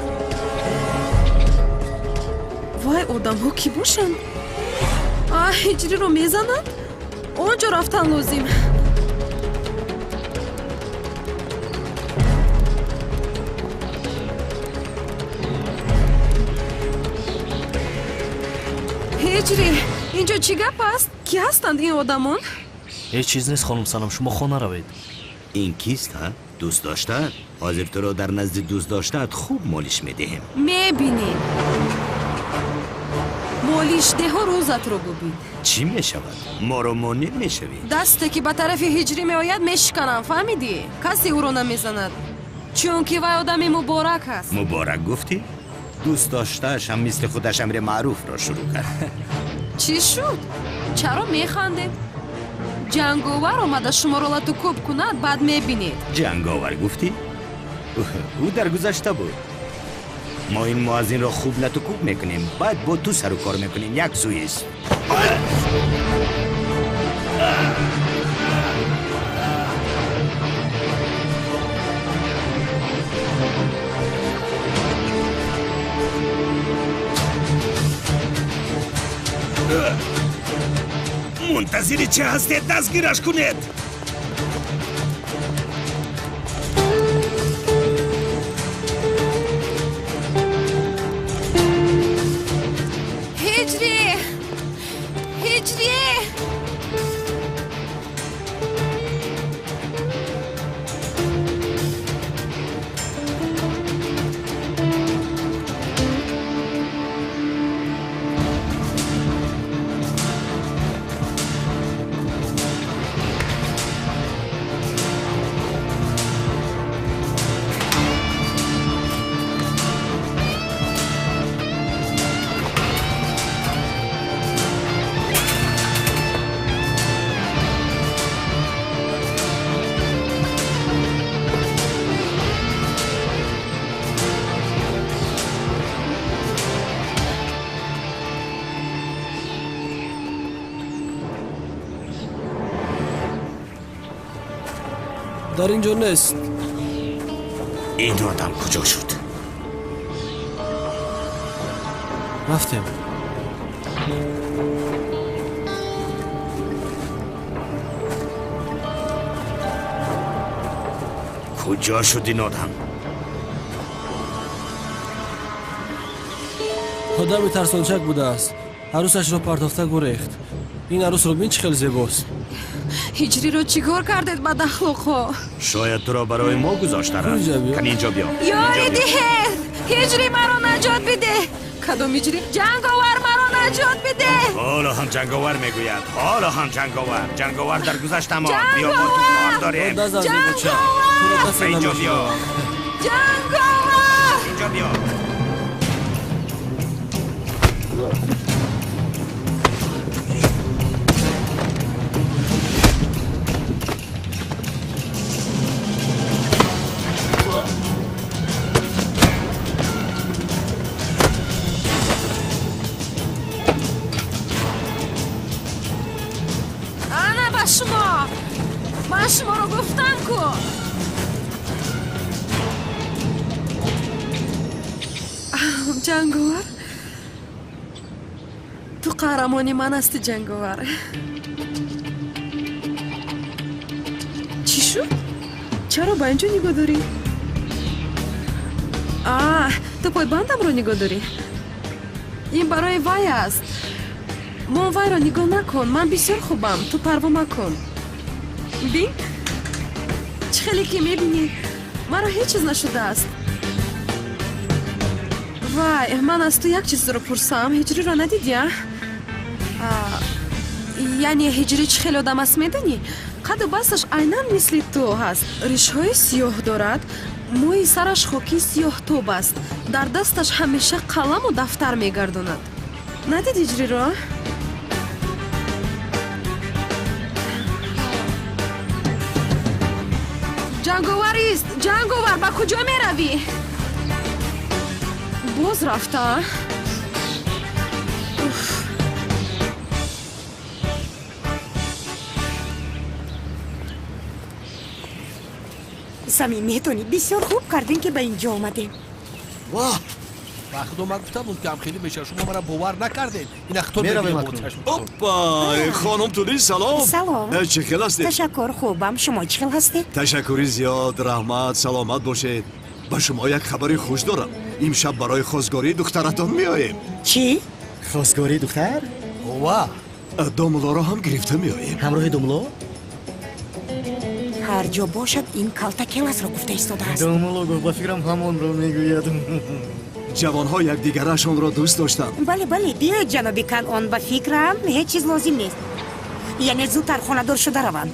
Вай, одамҳо кӣ бошанд? Ҳиҷриро мезананд? Он ҷо рафтан лозим. Ҳиҷрӣ, инҷо чӣ гап аст? Кӣ ҳастанд ин одамон? Ҳеҷ чиз нест, хонум Санам, шумо хона равед. Ин кист, ҳа? Дӯст доштаат? Ҳозир туро дар назди дӯст доштаат хуб молиш медиҳем. Мебинем. Молишдеҳо рӯзатро бубин. Чӣ мешавад? Моро монеъ мешавӣ? Дасте ки ба тарафи ҳиҷрӣ меояд мешиканам, фаҳмидӣ? Касе ӯро намезанад, чунки вай одами муборак аст. Муборак гуфтӣ? Дӯст доштааш ҳам мисли худаш амри маъруфро шурӯъ кард. Чӣ шуд? Чаро механдед? Ҷанговар омада шуморо латукӯб кунад, баъд мебинед. Ҷанговар гуфтӣ? Ӯ дар гузашта буд. Мо ин муаззинро хуб латукӯб мекунем, баъд бо ту сару кор мекунем. Як сӯист. Мунтазири чӣ ҳастед? Дастгираш кунед! Ҳиҷрӣ! Ҳиҷрӣ! Дар ин ҷо нест. Ин одам куҷо шуд? Рафтем. Куҷо шуд ин одам? Одами тарсончак будааст. Арӯсашро партофта гурехт. Ин арӯсро бин, чӣ хел зебост. Ҳиҷриро чӣ кор кардед, бадахлоқҳо? Шояд туро барои мо гузошта рафт. Кани инҷо биё. Ёри диҳед! Ҳиҷри маро наҷот бидеҳ! Кадом ҳиҷри? Ҷанговар маро наҷот бидеҳ! Ҳоло ҳам ҷанговар мегӯяд. Ҳоло ҳам ҷанговар. Ҷанговар дар гузаштамон. Биё, бо ту кор дорем. Инҷо биё. Ҷанговар! Инҷо биё. Ана ба шумо! Ман шуморо гуфтам ку! Ҷанговар, ту қаҳрамони ман ҳасти, ҷанговар. Чӣ шуд? Чаро ба ин ҷо нигоҳ дорӣ? А, ту пойбандамро нигоҳ дорӣ? Ин барои вай аст. Мон вайро нигоҳ накун, ман бисёр хубам, ту парво макун. Бин, чӣ хеле ки мебинӣ, маро ҳеҷ чиз нашудааст. Вай, ман аз ту як чизро пурсам. Ҳиҷриро надидӣ, а? Яъне ҳиҷрӣ чӣ хеле одам аст, медонӣ? Қаду басташ айнан мисли ту ҳаст. Ришҳои сиёҳ дорад, мӯи сараш хокии сиёҳтоб аст. Дар дасташ ҳамеша қаламу дафтар мегардонад. Надид ҳиҷриро? Ҷанговарист! Ҷанговар, ба куҷо меравӣ? Боз рафта? Самим, медонӣ, бисёр хуб кардем, ки ба ин ҷо омадем. Воҳ, ба худо, ман гуфта буд, ки ҳамхелӣ мешавад, шумо мара бовар накардед. Ин ахтор. Меравем. Опа, хонум Тулин, салом. Салом. Чӣ хел ҳастед? Ташаккур, хубам. Шумо чӣ хел ҳастед? Ташаккури зиёд, раҳмат, саломат бошед. Ба шумо як хабари хуш дорам. Имшаб барои хостгории духтаратон меоем. Чӣ? Хостгории духтар? Ва домулоро ҳам гирифта меоем. Ҳамроҳи домуло? Ҳар ҷо бошад, ин калта келасро гуфта истодааст. Домуло гуфт, ба фикрам, ҳамонро мегӯяд. Ҷавонҳо якдигарашонро дӯст доштанд. Бале, бале, биёед, ҷаноби Канъон, ба фикрам, ҳеҷ чиз лозим нест. Яъне зудтар хонадор шуда раванд.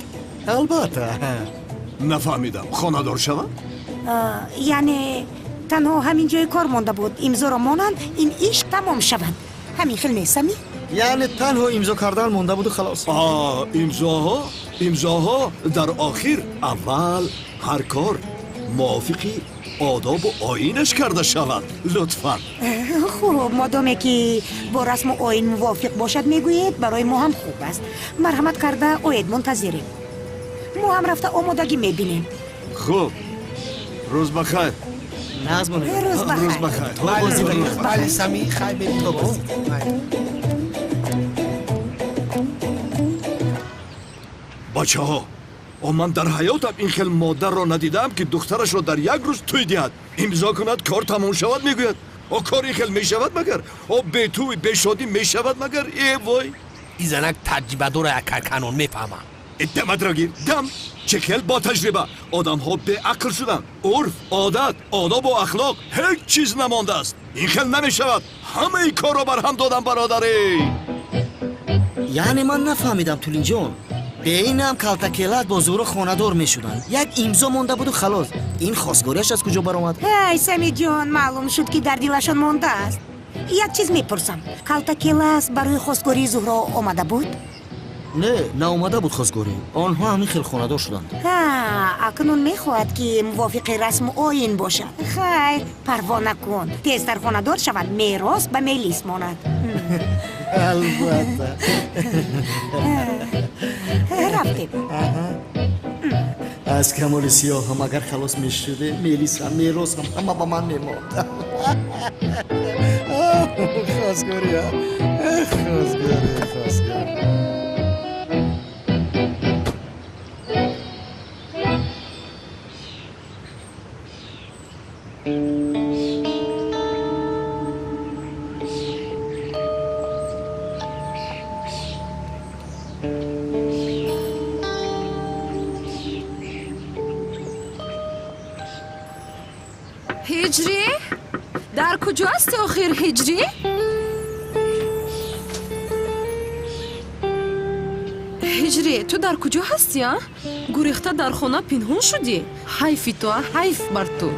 Албатта. Нафаҳмидам, хонадор шаванд? Яъне танҳо ҳамин ҷои кор монда буд, имзоро монанд, ин иш тамом шавад. Ҳамин хел нест, Сами? Яъне танҳо имзо кардан монда буду халос. Имзоҳо, имзоҳо дар охир. Аввал ҳар кор мувофиқи одобу оинаш карда шавад, лутфан. Хуб, модоме ки бо расму оин мувофиқ бошад, мегӯед, барои мо ҳам хуб аст. Марҳамат карда оед, мунтазирем. Мо ҳам рафта омодагӣ мебинем. Хуб, рӯз ба хайр. Рӯз ба хайр. Бале, Сами, хайр, мебинем. Бачаҳо, о, ман дар ҳаётам ин хел модарро надидаам, ки духтарашро дар як рӯз тӯй диҳад, имзо кунад, кор тамом шавад, мегӯяд. О, кор ин хел мешавад магар? О, бетӯй, бешодӣ мешавад магар? Э вой! Ин занак таҷрибадора, якарканон мефаҳмам. Даматро гир, дам! Чӣ хел бо таҷриба! Одамҳо беақл шуданд. Урф, одат, одобу ахлоқ ҳеҷ чиз намондааст. Ин хел намешавад. Ҳамаи корро барҳам додам, бародаре. Яъне ман нафаҳмидам, Тулинҷон. Беинам калтакелат бо зӯро хонадор мешуданд. Як имзо монда буду халос. Ин хостгориаш аз куҷо баромад? Ай, Самиҷон, маълум шуд, ки дар дилашон мондааст. Як чиз мепурсам: калтакелас барои хостгории Зуҳро омада буд? Не, наомада буд хостгорӣ. Онҳо ҳамин хел хонадор шуданд. Ҳа, акнун мехоҳад, ки мувофиқи расму оин бошад. Хайр, парво накун, тезтар хонадор шаванд, мерос ба мелис монад. Албатта. Рафтем. Аз камоли сиёҳам агар халос мешуде, мелисам, меросам ҳама ба ман мемонд. Хосгорӣ, хосгорӣ, хосгорӣ. Ҳиҷрӣ? Дар куҷо ҳасти охир, Ҳиҷрӣ? Ҳиҷрӣ, ту дар куҷо ҳастӣ, а? Гурехта дар хона пинҳон шудӣ? Ҳайфи ту, а? Ҳайф бар ту.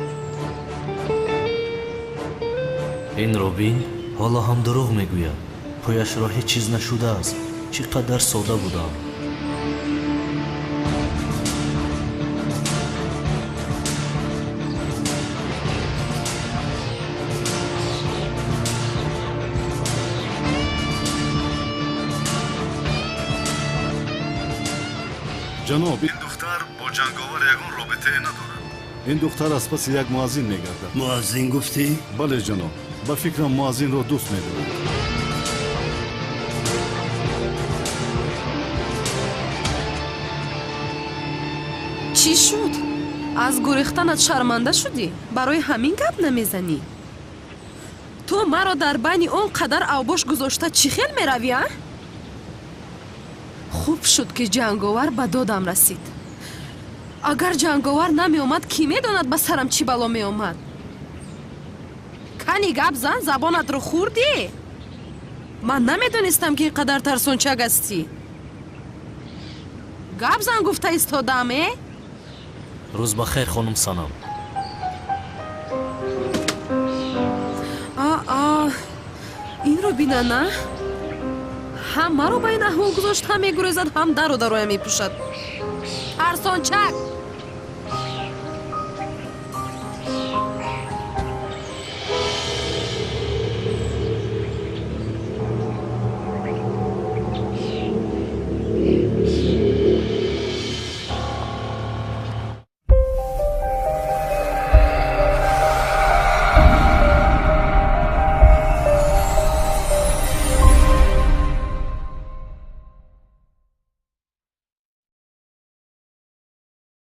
Инро бин, ҳоло ҳам дурӯғ мегӯяд. Пояшро ҳеҷ чиз нашудааст. Чӣ қадар сода будам. Ҷаноб, ин духтар бо ҷанговар ягон робитае надорад. Ин духтар аз паси як муаззин мегардад. Муаззин гуфтӣ? Бале, ҷаноб. Ба фикрам, муаззинро дӯст медорад. Чӣ шуд? Аз гурехтанат шарманда шудӣ? Барои ҳамин гап намезанӣ? Ту маро дар байни он қадар авбош гузошта чӣ хел меравӣ, а? Хуб шуд, ки ҷанговар ба додам расид. Агар ҷанговар намеомад, кӣ медонад, ба сарам чӣ бало меомад? Кани гап зан, забонатро хӯрдӣ? Ман намедонистам, ки ин қадар тарсончак ҳастӣ. Гап зан гуфта истодаам, э? Рӯз ба хайр, хонум Санам. Аа, инро бинана, ҳам маро ба ин аҳвол гузошт, ҳам мегурезад, ҳам дару дароя мепӯшад. Тарсончак!